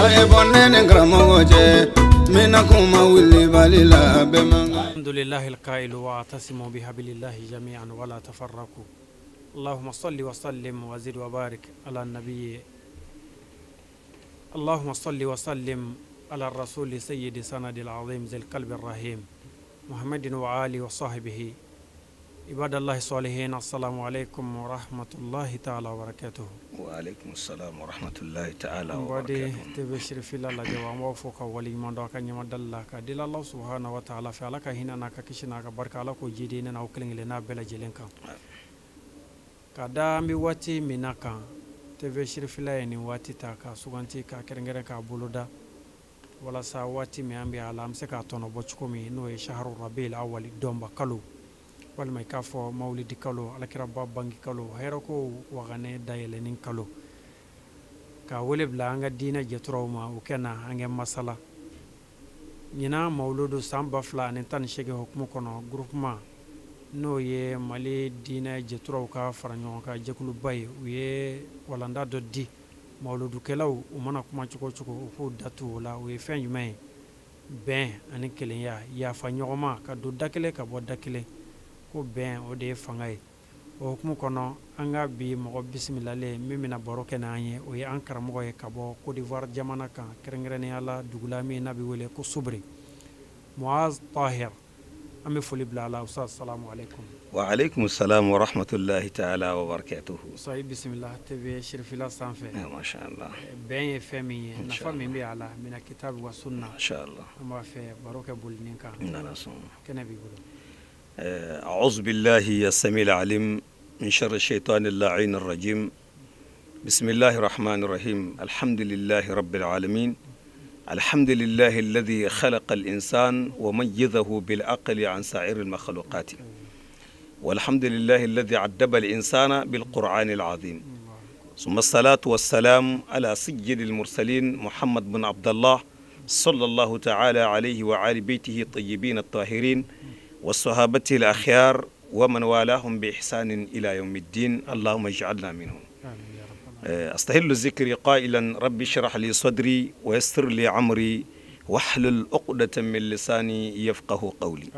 الحمد لله القائل واعتصموا بحبل الله جميعا ولا تفرقوا. اللهم صل وسلم وزد وبارك على النبي. اللهم صل وسلم على الرسول سيد سند العظيم ذي القلب الرحيم محمد وآله وصحبه عباد الله الصالحين. السلام عليكم ورحمة الله تعالى وبركاته. وعليكم السلام ورحمة الله تعالى وبركاته. تبشر في الله جوام وفوق ولي من دوك نيما دالله كدل الله سبحانه وتعالى في على كهنا نك كشنا كبركة على كوجيدين ناوكلين لنا بلا جلينكا كدام بواتي منك تبشر في الله إن واتي تاكا سوانتي كأكرنجرة كابولودا ولا سواتي ميامبي على مسكة تنبوتشكومي نوع شهر ربيع الأول دوم بكالو walima i k'a fɔ mawulidi kalo alakiraba bangi kalo hɛrɛko waganɛ dayɛlɛni kalo ka wele bila an ka diinɛ jɛturaw ma o kɛ na an kɛ masala ɲinan mawuludu san 2018 hukumu kɔnɔ groupement n'o ye Mali diinɛ jɛturaw ka fara ɲɔgɔn kan jɛkuluba ye u ye walanda dɔ di mawuludukɛlaw u mana kuma cogo cogo u k'u datu o la o ye fɛn jumɛn ye bɛn ani kelenya yafa ɲɔgɔn ma ka don da kelen ka bɔ da kelen ko bɛn o de ye fanga ye o hukumu kɔnɔ an ka bi mɔgɔ bisimilalen min bɛna baro kɛ n'an ye o ye an karamɔgɔ ye ka bɔ Côte d'Ivoire jamana kan kɛrɛnkɛrɛnnenya la dugu la min n'a bɛ wele ko Soubré Muaz Tahir an bɛ foli bila a la. Ustaz, salamu aleykum. Wa aleykum salam wa rahmatullahi ta'ala wa barakatuhu. Ustaz, bisimila TV Cherifila sanfɛ. Masha Allah. Bɛn ye fɛn min ye nafa min bɛ a la mina kitabu wa sunna. Insha Allah. An b'a fɛ baro kɛ boli nin kan. N'Ala sɔnna. Kɛnɛ b'i bolo. أعوذ بالله السميع العليم من شر الشيطان اللعين الرجيم. بسم الله الرحمن الرحيم. الحمد لله رب العالمين. الحمد لله الذي خلق الإنسان وميزه بالعقل عن سائر المخلوقات، والحمد لله الذي عذب الإنسان بالقرآن العظيم. ثم الصلاة والسلام على سيد المرسلين محمد بن عبد الله صلى الله تعالى عليه وعلى بيته الطيبين الطاهرين والصحابة الأخيار ومن والاهم بإحسان إلى يوم الدين. اللهم اجعلنا منهم. أستهل الذكر قائلا ربي اشرح لي صدري ويسر لي عمري واحلل عقدة من لساني يفقه قولي.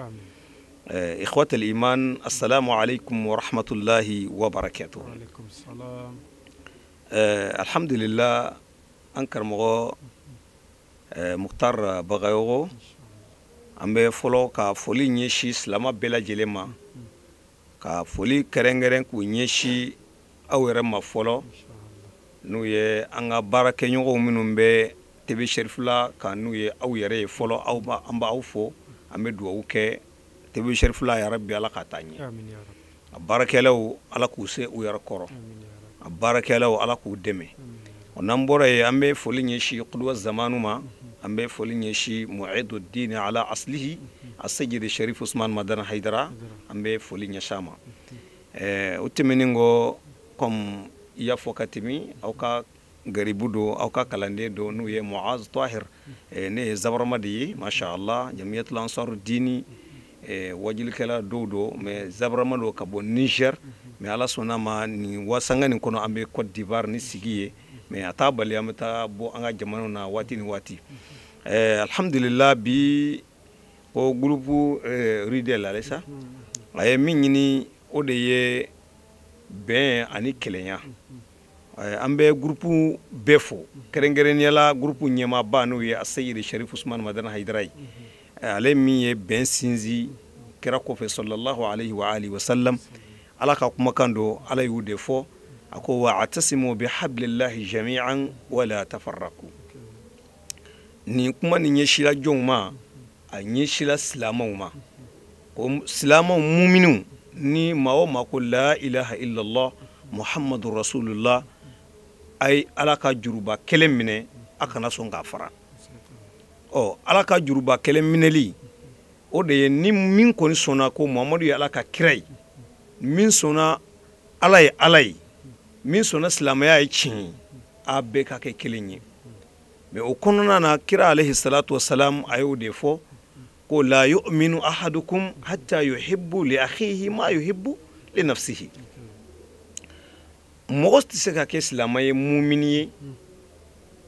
إخوة الإيمان، السلام عليكم ورحمة الله وبركاته. وعليكم السلام. الحمد لله. أنكر مغو مختار بغيوغو an bɛ fɔlɔ ka foli ɲɛsin silamɛ bɛɛ lajɛlen ma, ka foli kɛrɛnkɛrɛn k'u ɲɛsin aw yɛrɛ ma fɔlɔ, n'u ye an ka baarakɛɲɔgɔnw minnu bɛ TV Cherifila kan, n'u ye aw yɛrɛ ye fɔlɔ, aw ba an b'aw fo, an bɛ dugawu kɛ TV Cherifila yɛrɛ bi Ala ka taa ɲɛ. A baarakɛlaw Ala k'u se u yɛrɛ kɔrɔ, a baarakɛlaw Ala k'u dɛmɛ. O n'an bɔra yen, an bɛ foli ɲɛsin Kuduwa Zamanu ma, an bɛ foli ɲɛsin Mu'idu Dini ala aslihi Aseyidi Sherif Usman Madani Hayidara, an bɛ foli ɲɛsin a ma. O tɛmɛnen kɔ, comme i y'a fɔ ka tɛmɛ, aw ka garibu don, aw ka kalanden don, n'u ye Muaz Tahir, ne ye Zabarama de ye, masha Allah, Jamiyatul Ansar Dini wajilikɛla dɔw don, mais Zabarama don ka bɔ Niger, mais Ala sɔnna ma nin wasanga nin kɔnɔ an bɛ Côte d'Ivoire ni sigi ye, mais a t'a bali an bɛ taa bɔ an ka jamanaw na waati ni waati. Alhamdulillah, bi ko groupe Ridel alisa a ye min ɲini o de ye bɛn ani kelenya. An bɛ groupe bɛɛ fo, kɛrɛnkɛrɛnnenya la groupe ɲɛmaaba n'o ye Aseyidi Sherif Usman Madani Hayidara ye, ale min ye bɛn sinsin kira kɔfɛ sallallahu alayhi wa alihi wa sallam. Ala ka kumakan don, Ala y'u de fɔ, a ko wa atasimu bi hablillahi jami'an wala tafarraqu. Nin kuma nin ɲɛsila jɔnw ma, a ɲɛsila silamɛw ma, ko silamɛw muminu ni maa o maa ko la ilaha illallah muhammadu rasulullah, a ye Ala ka juruba kelen minɛ, a kana sɔn k'a fara. Ɔ Ala ka juruba kelen minɛli o de ye ni min kɔni sɔnna ko Muhammadu ye Ala ka kira ye, min sɔnna Ala ye Ala ye, min sɔnna silamɛya ye tiɲɛ ye, a bɛɛ ka kɛ kelen ye. Mais o kɔnɔna na, kira alayhi salatu wasalam a y'o de fɔ ko la yu'minu ahadukum hatta yuhibbu li akhihi ma yuhibbu li nafsihi. Mɔgɔ tɛ se ka kɛ silamɛ ye mumini ye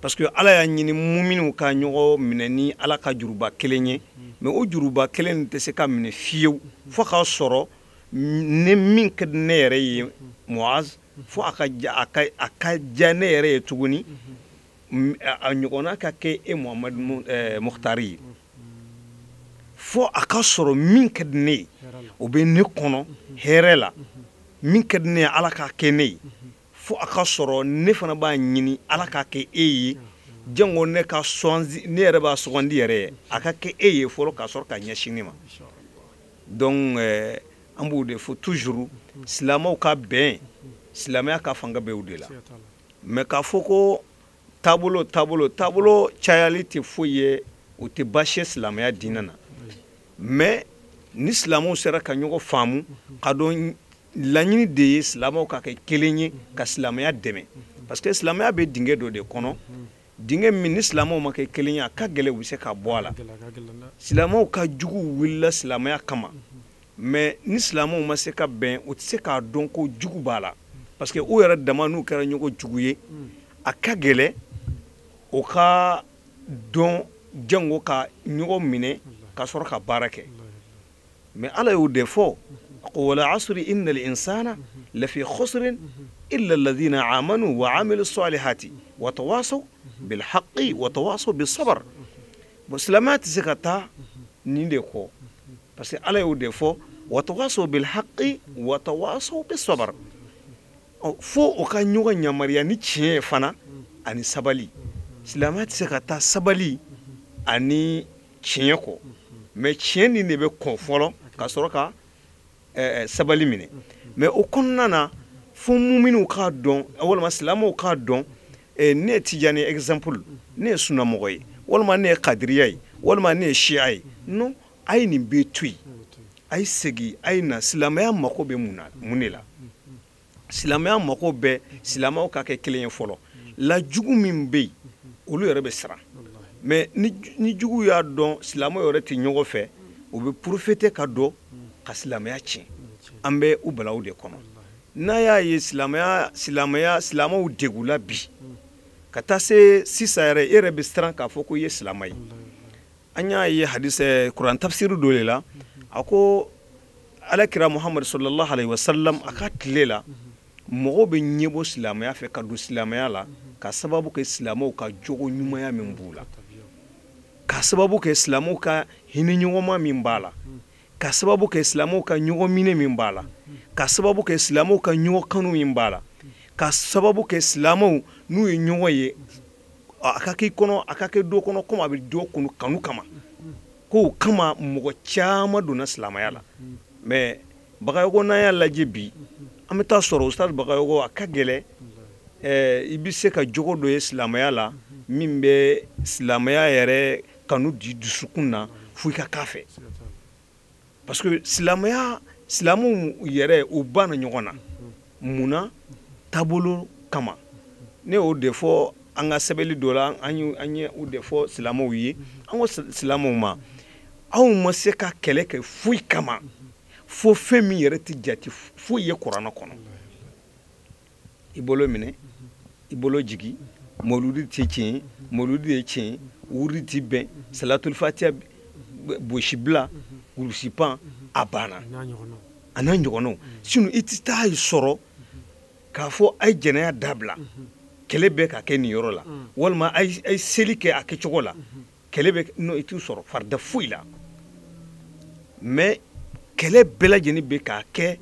Parce que Ala y'a ɲini muminw ka ɲɔgɔn minɛ ni Ala ka juruba kelen ye, mais o juruba kelen tɛ se ka minɛ fiyewu fo k'a sɔrɔ ne min ka di ne yɛrɛ ye Muaz, fo a ka diya ne yɛrɛ ye tuguni, a ɲɔgɔnna ka kɛ e Muhamadu Mukhtari ye. Fo a ka sɔrɔ min ka di ne ye o bɛ ne kɔnɔ hɛrɛ la, min ka di ne ye Ala k'a kɛ ne ye, fo a ka sɔrɔ ne fana b'a ɲini Ala k'a kɛ e ye, jango ne ka sɔnzi, ne yɛrɛ b'a sugandi yɛrɛ ye, a ka kɛ e ye fɔlɔ ka sɔrɔ ka ɲɛsin ne ma. Donc an b'o de fɔ toujours, silamɛw ka bɛn, silamɛya ka fanga bɛ o de la. Mais k'a fɔ ko taabolo taabolo taabolo cayali tɛ foyi ye, o tɛ baasi ye silamɛya diinɛ na. Mais ni silamɛw sera ka ɲɔgɔn faamu ka dɔn laɲini de ye silamɛw ka kɛ kelen ye ka silamɛya dɛmɛ, parce que silamɛya bɛ dingɛ dɔ de kɔnɔ, dingɛ min ni silamɛw ma kɛ kelen ye a ka gɛlɛn u bɛ se ka bɔ a la. Silamɛw ka jugu wulila silamɛya kama, mais ni silamɛw ma se ka bɛn u tɛ se k'a dɔn ko jugu b'a la, parce que u yɛrɛ dama n'u kɛra ɲɔgɔn jugu ye a ka gɛlɛn o ka dɔn jango ka ɲɔgɔn minɛ ka sɔrɔ ka baara kɛ. Mais Ala y'o de fɔ, ko wala asri innal insana lafi khusrin illa alladhina amanu wa amilu salihati wa tawasaw bil haqqi wa tawasaw bis sabr. Bon, silamɛya tɛ se ka taa nin de kɔ, parce que Ala y'o de fɔ, wa tawasaw bil haqqi wa tawasaw bis sabr. Fo o ka ɲɔgɔn yamaruya ni tiɲɛ ye fana ani sabali. Silamɛya tɛ se ka taa sabali ani tiɲɛ kɔ, mais tiɲɛ nin de bɛ kɔn fɔlɔ ka sɔrɔ ka sabali minɛ. Mais o kɔnɔna na fo muminw k'a dɔn, walima silamɛw k'a dɔn, ne ye Tijani exemple, ne ye sunnamɔgɔ ye, walima ne ye kadiriya ye, walima ne ye siya ye. Non, a ye nin bɛɛ to yen, a ye segin, a ye na silamɛya mako bɛ mun na, mun de la? Silamɛya mako bɛ silamɛw ka kɛ kelen ye fɔlɔ. La jugu min bɛ yen, olu yɛrɛ bɛ siran. Mais ni jugu y'a dɔn silamɛw yɛrɛ tɛ ɲɔgɔn fɛ, u bɛ profiter ka dɔn ka silamɛya tiɲɛ. An bɛ u balawu de kɔnɔ. N'a y'a ye silamɛya silamɛya silamɛw degula bi ka taa se sisan yɛrɛ, e yɛrɛ bɛ siran k'a fɔ ko i ye silamɛ ye. An y'a ye hadisɛ kuran tafsiri dɔ de la, a ko Ala kira Muhamadu sallallahu alaihi wasallam a ka tile la, mɔgɔw bɛ ɲɛbɔ silamɛya fɛ ka don silamɛya la ka sababu kɛ silamɛw ka jogo ɲumanya min b'u la, ka sababu kɛ silamɛw ka hinɛ ɲɔgɔnma min b'a la, ka sababu kɛ silamɛw ka ɲɔgɔn minɛ min b'a la, ka sababu kɛ silamɛw ka ɲɔgɔn kanu min b'a la, ka sababu kɛ silamɛw n'u ye ɲɔgɔn ye, a ka k'i kɔnɔ, a ka kɛ dɔ kɔnɔ komi a bɛ dɔ kɔnɔ kanu kama, k'o kama mɔgɔ caman donna silamɛya la. Mais Bagayogo n'an y'a lajɛ bi, an bɛ taa sɔrɔ Ustaz Bagayogo a ka gɛlɛn, i bɛ se ka jogo dɔ ye silamɛya la min bɛ silamɛya yɛrɛ kanu di dusukun na fo i ka k'a fɛ. Parce que silamɛya, silamɛw yɛrɛ u banna ɲɔgɔn na mun na? Taabolo kama. Ne y'o de fɔ an ka sɛbɛnni dɔ la, an ye o de fɔ silamɛw ye. An ko silamɛw ma, aw ma se ka kɛlɛ kɛ foyi kama fo fɛn min yɛrɛ tɛ jate foyi ye kuranɛ kɔnɔ. I bolo minɛ, i bolo jigi, mawuludi tɛ tiɲɛ, mawuludi ye tiɲɛ, wurudi tɛ bɛn, salatul fatiha gosi bila, kurusi pan, a banna. A n'a ɲɔgɔnnaw. Sinon i tɛ taa sɔrɔ k'a fɔ a ye jɛnɛya dabila, kɛlɛ bɛ ka kɛ nin yɔrɔ la, walima a ye seli kɛ a kɛcogo la, kɛlɛ bɛ, non, i t'u sɔrɔ farida foyi la. Mais kɛlɛ bɛɛ lajɛlen bɛ k'a kɛ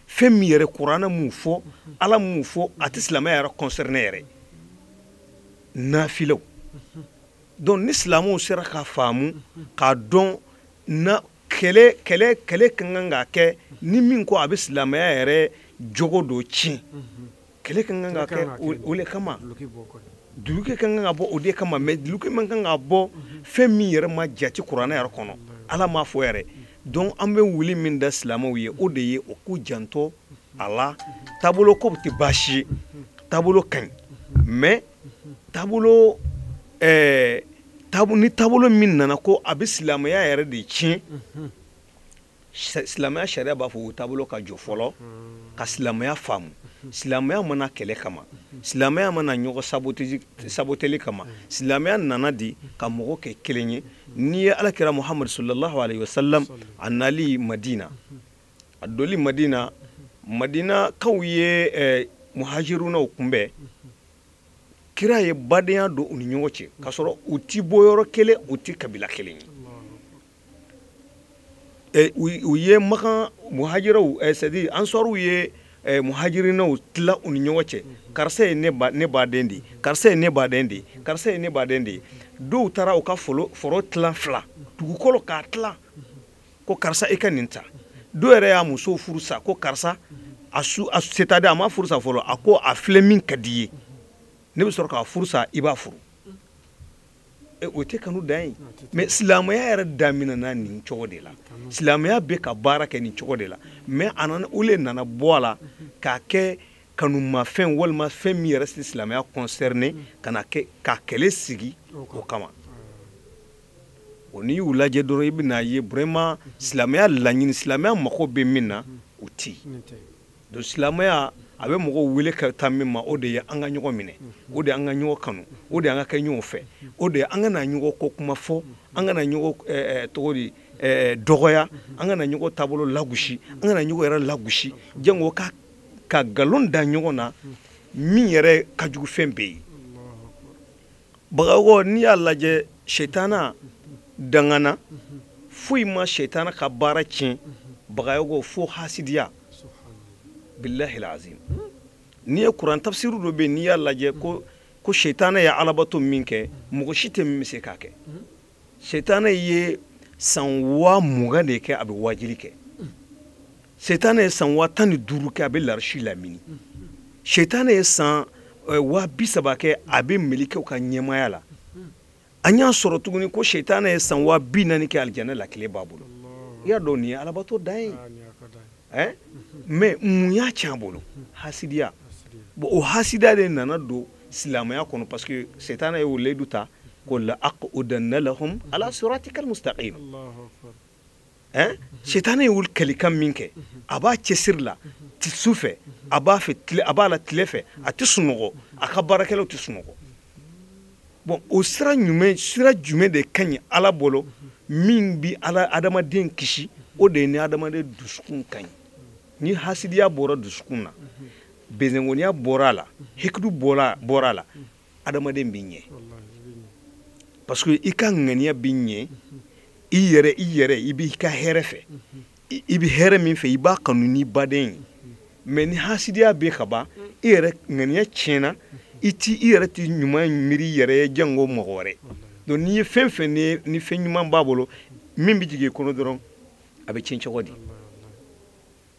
fɛn min yɛrɛ kuranɛ mun fɔ, Ala mun fɔ, a tɛ silamɛya yɛrɛ concerné yɛrɛ, nafilaw. Donc ni silamɛw sera k'a faamu k'a dɔn na kɛlɛ kɛlɛ kɛlɛ ka kan ka kɛ ni min ko a bɛ silamɛya yɛrɛ jogo dɔ tiɲɛ, kɛlɛ ka kan ka kɛ o de kama, duloki ka kan ka bɔ o de kama. Mais duloki man kan ka bɔ fɛn min yɛrɛ ma jate kuranɛ yɛrɛ kɔnɔ, Ala m'a fɔ yɛrɛ. Donc an bɛ wuli min da silamɛw ye, o de ye o k'u janto a la. Taabolo ko tɛ baasi ye, taabolo ka ɲi, mais taabolo ni taabolo min nana ko a bɛ silamɛya yɛrɛ de tiɲɛ, Silamɛya sariya b'a fɔ u taabolo ka jɔ fɔlɔ ka silamɛya faamu. Silamɛya mana kɛlɛ kama, silamɛya mana ɲɔgɔn saboteli kama, silamɛya nana di ka mɔgɔ kɛ kelen ye. N'i ye Alakira Muhamadu sallallahu alayhi wa sallam a nali Madina, a doli Madina, Madinakaw ye muhajirunaw kunbɛn. Kira ye badenya don u ni ɲɔgɔn cɛ k'a sɔrɔ u ti bɔ yɔrɔ kelen, u ti kabila kelen ye. U ye Makan muhajiraw, c'est à dire ansɔriw ye muhajirinaw tila u ni ɲɔgɔn cɛ. Karisa ye ne baden de ye, karisa ye ne baden de ye, karisa ye ne baden de ye. Dɔw taara u ka foro tila fila, dugukolo k'a tila, ko karisa i ka nin ta. Dɔw yɛrɛ y'a muso furu sa, ko karisa a c'est à dire a ma furu sa fɔlɔ, a ko a filɛ min ka di ye, ne bɛ sɔrɔ k'a furu sa, i b'a furu. O tɛ kanu dan ye. Mais silamɛya yɛrɛ daminɛna nin cogo de la, silamɛya bɛ ka baara kɛ nin cogo de la. Mais a nana, o le nana bɔ a la k'a kɛ kanumafɛn walima fɛn min yɛrɛ tɛ silamɛya concerné, ka na kɛ ka kɛlɛ sigi o kama. O n'i y'u lajɛ dɔrɔn, i bɛna ye vraiment silamɛya laɲini, silamɛya mako bɛ min na, o tɛ yen. Donc silamɛya a bɛ mɔgɔw wele ka taa min ma, o de ye an ka ɲɔgɔn minɛ, o de ye an ka ɲɔgɔn kanu, o de ye an ka kɛ ɲɔgɔn fɛ, o de ye an ka na ɲɔgɔn kɔ kuma fɔ, an ka na ɲɔgɔn tɔgɔ di dɔgɔya, an ka na ɲɔgɔn taabolo lagosi, an ka na ɲɔgɔn yɛrɛ lagosi, jango ka nkalon da ɲɔgɔn na min yɛrɛ ka jugu fɛn bɛɛ ye. Bagayogo, n'i y'a lajɛ, sɛtana dangana foyi ma sɛtana ka baara tiɲɛ Bagayogo fo hasidiya. Billahi alazim. N'i ye kuran tafsiru dɔ bɛ yen, n'i y'a lajɛ ko sɛtana ye alabato min kɛ, mɔgɔ si tɛ min bɛ se k'a kɛ. Sɛtana ye san 20,000 de kɛ a bɛ wajili kɛ. Sɛtana ye san 15,000 kɛ a bɛ larisi lamini. Sɛtana ye san 30,000 kɛ a bɛ mɛlɛkɛw ka ɲɛmaaya la. An y'a sɔrɔ tuguni ko sɛtana ye san 40,000 kɛ alijana la tile b'a bolo. I y'a dɔn nin ye alabato dan ye. Mais mun y'a tiɲɛ a bolo? Hasidiya. Bon, o hasidiya de nana don silamɛya kɔnɔ, parce que sɛtana y'o layidu ta ko la aqudanna lahum ala siratikal mustaqim. Sɛtana y'o kɛlikan min kɛ, a b'a cɛsiri la su fɛ, a b'a fɛ tile, a b'a la tile fɛ, a tɛ sunɔgɔ, a ka baarakɛlaw tɛ sunɔgɔ. Bon, o sira jumɛn de ka ɲi Ala bolo min bi ala adamaden kisi, o de ye ni adamaden dusukun ka ɲi. Ni hasidiya bɔra dusukun na, bezenkoniya bɔra a la, hikidu bɔra a la, adamaden bɛ ɲɛ. Parce que i ka ŋaniya bɛ ɲɛ, i yɛrɛ i b'i ka hɛrɛ fɛ, i bɛ hɛrɛ min fɛ i b'a kanu ni baden ye. Mais ni hasidiya bɛ ka ban, i yɛrɛ ŋaniya tiɲɛna, i yɛrɛ ti ɲuman miiri i yɛrɛ ye jango mɔgɔ wɛrɛ. Donc n'i ye fɛn fɛn ni fɛn ɲuman b'a bolo, min bɛ jigin i kɔnɔ dɔrɔn, a bɛ tiɲɛ cogo di?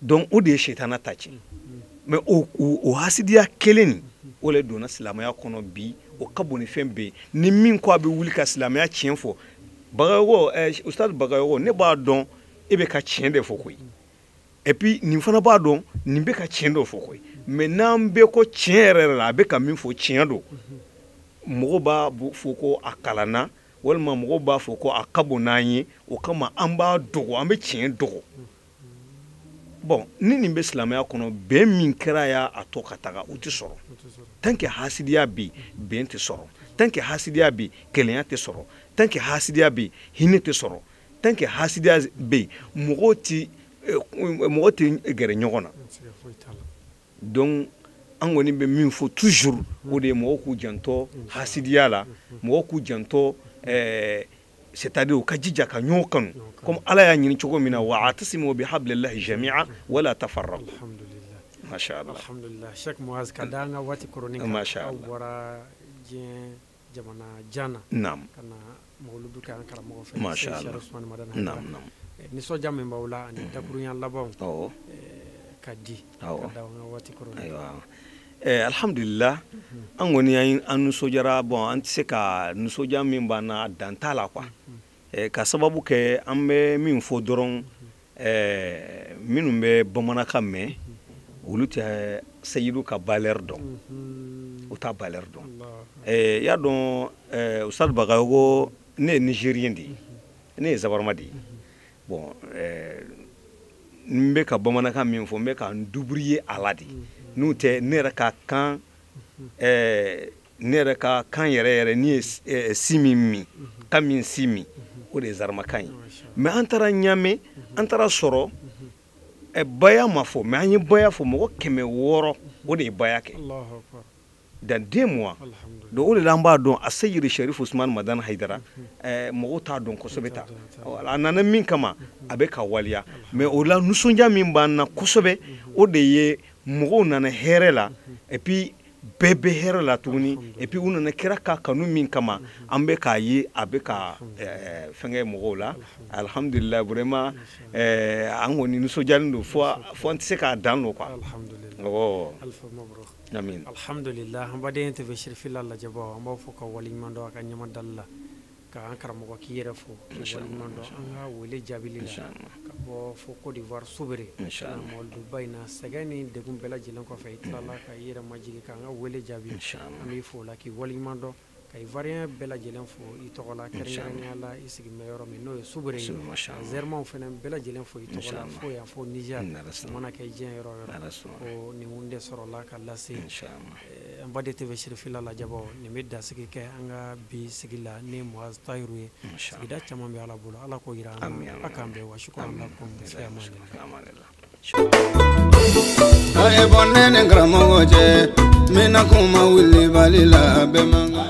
Donc o de ye sɛtana ta tiɲɛ. Mais o hasidiya kelen nin, o le donna silamɛya kɔnɔ bi, o ka bon ni fɛn bɛɛ ye. Ni min ko a bɛ wuli ka silamɛya tiɲɛ fɔ, Bagayogo, Ustaz Bagayogo, ne b'a dɔn e bɛ ka tiɲɛ de fɔ koyi. Et puis nin fana b'a dɔn nin bɛ ka tiɲɛ dɔ fɔ koyi. Mais n'an bɛ ko tiɲɛ yɛrɛ yɛrɛ la, a bɛ ka min fɔ tiɲɛ don. Mɔgɔw b'a fɔ ko a kalanna, walima mɔgɔw b'a fɔ ko a ka bon n'an ye, o kama an b'a dogo, an bɛ tiɲɛ dogo. Bon, ni nin bɛ silamɛya kɔnɔ, bɛn min kɛra y'a tɔ ka taga, o tɛ sɔrɔ. Tant que hasidiya bɛ yen, bɛn tɛ sɔrɔ. Tant que hasidiya bɛ yen, kelenya tɛ sɔrɔ. Tant que hasidiya bɛ yen, hinɛ tɛ sɔrɔ. Tant que hasidiya bɛ yen, mɔgɔw tɛ gɛrɛ ɲɔgɔn na. Donc an kɔni bɛ min fɔ toujours, o de ye mɔgɔw k'u janto hasidiya la, mɔgɔw k'u janto c'est-à-dire u ka jija ka ɲɔgɔn kanu comme Ala y'a ɲini cogo min na, wa atasimu bi hablillahi jami'a wala tafarraqu. Masha Allah. Alhamdulillah. Cheikh Muaz, ka da an ka waati koronin kan, Masha Allah. Aw bɔra diɲɛ jamana jan na, naam, ka na mawuludu kɛ an karamɔgɔ fɛ, Masha Allah. Cheikh Ousmane Madani Haidara. Naam, naam. Nisɔndiya min b'aw la ani dakurunya labanw, ka di ka da an ka waati koronin kan. Ayiwa. Alhamdulillah, an kɔni an nisɔndiyara. Bon, an tɛ se ka nisɔndiya min b'an na dan t'a la quoi. Ka sababu kɛ an bɛ min fɔ dɔrɔn, minnu bɛ bamanankan mɛn, olu tɛ Seyidu ka valeur dɔn, u t'a valeur dɔn. I y'a dɔn, Ustaz Bagayogo, ne ye Nigérien de ye, ne ye Zabarama de ye. Bon, N bɛ ka bamanankan min fɔ, n bɛ ka n débrouiller a la de. N'o tɛ, ne yɛrɛ ka kan yɛrɛ yɛrɛ ni ye si min min kan min si min, o de ye zarmakan ye. Mais an taara Ɲame, an taara sɔrɔ baya ma fɔ, mais an ye baya fɔ mɔgɔ 600, o de ye baya kɛ dans 2 mois. Donc o de la an b'a dɔn a Seyidi Sherif Usman Madani Hayidara, mɔgɔw t'a dɔn kosɛbɛ ta. A nana min kama, a bɛ ka waliya. Mais o la, nisɔndiya min b'an na kosɛbɛ, o de ye mɔgɔw nana hɛrɛ la, et puis bɛɛ bɛ hɛrɛ la tuguni. Et puis u nana kira ka kanu min kama, an bɛ k'a ye a bɛ ka fɛnkɛ mɔgɔw la. Alhamdulilayi, vraiment, an kɔni nisɔndiyalen don fo an tɛ se k'a dan don quoi. Awɔ, amin. Alhamdulillah. An baden TV Sirifila lajɛbaw, an b'aw fo ka waleɲuman dɔn a ka ɲɛma dali la, ka an karamɔgɔ k'i yɛrɛ fo k'i waleɲuman dɔn an ka wele jaabili la ka bɔ fo Côte d'Ivoire, Sobere, mɔliduba in na. Sɛgɛn ni degun bɛɛ lajɛlen kɔfɛ, i tilala ka i yɛrɛ majigin k'an ka wele jaabi. An b'i fo o la k'i waleɲuman dɔn, ka Ivoirien bɛɛ lajɛlen fo i tɔgɔ la, kɛrɛnkɛrɛnnenya la i sigin bɛ yɔrɔ min, n'o ye Sobere ye, ka Zɛrimaw fana bɛɛ lajɛlen fo i tɔgɔ la, fo yan fo Niger, o mana kɛ diɲɛ yɔrɔ o yɔrɔ ko nin de sɔrɔla ka lase. An baden TV Sirifila lajɛbaw, nin bɛ dasigi kɛ an ka bi sigi la ni Muaz Tayiru ye. Sigida caman bɛ Ala bolo, Ala k'o jira an na. A k'an bɛn wa shukran lakum fi amanillah. A ye bɔ ne ni karamɔgɔ cɛ, n bɛna kuma wulibali la bɛɛ man kan.